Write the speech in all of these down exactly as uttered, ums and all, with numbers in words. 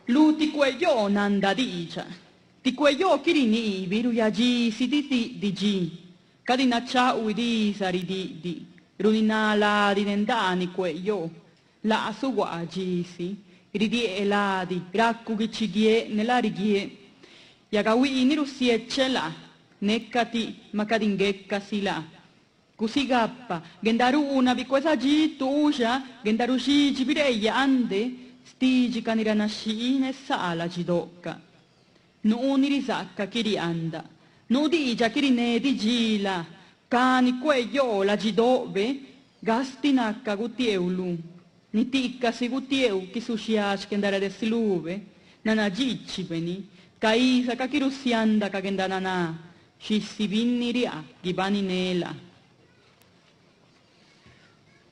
Lu ti cueꞌ yoo nanda diidxaꞌ, ti cueꞌ yoo quiriníꞌ biruyadxí si didiꞌdiꞌ dxi, cadi nachaꞌhuiꞌ diza ridiꞌdiꞌ, runiná ladi ne ndaaniꞌ cueꞌ yoo. Laa zuguaa dxi si, ridieꞌ ladi, racu guichiguieeꞌ ne lari guieeꞌ. Yagahuiꞌ ni rusiecheꞌ laa, neca ti ma cadi ngueca si laa. Gusigapa guendaruunaꞌ bicueza dxi tuuxa, guendaruxidxi bireeyaꞌ ande, stidxi ca ni ranaxhii ne saa ladxidoꞌcaꞌ. Nuu ni rizaaca quiriaandaꞌ, nuu diidxaꞌ quiriné didxi laa. Ca ni cueꞌ yoo ladxidoꞌbe, gastiꞌ naca gutieehuꞌ lun. Ni tiꞌca si gutieehuꞌ quisuxhia xquendaradxesilube, nanadxiichibe ni. Ca iza ca quirusianda ca guendananá, xhisi binni riaa guibani ne laa.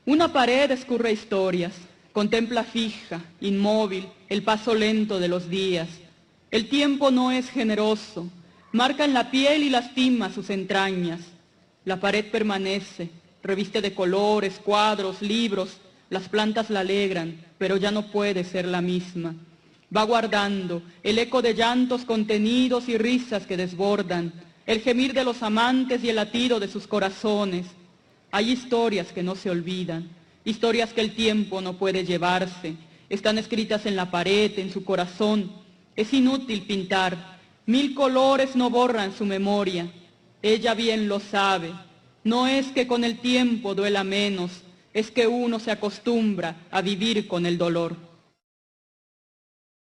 Una pared escurre historias, contempla fija, inmóvil, el paso lento de los días. El tiempo no es generoso, marca en la piel y lastima sus entrañas. La pared permanece, reviste de colores, cuadros, libros, las plantas la alegran, pero ya no puede ser la misma. Va guardando el eco de llantos contenidos y risas que desbordan, el gemir de los amantes y el latido de sus corazones. Hay historias que no se olvidan, historias que el tiempo no puede llevarse. Están escritas en la pared, en su corazón. Es inútil pintar. Mil colores no borran su memoria. Ella bien lo sabe. No es que con el tiempo duela menos, es que uno se acostumbra a vivir con el dolor.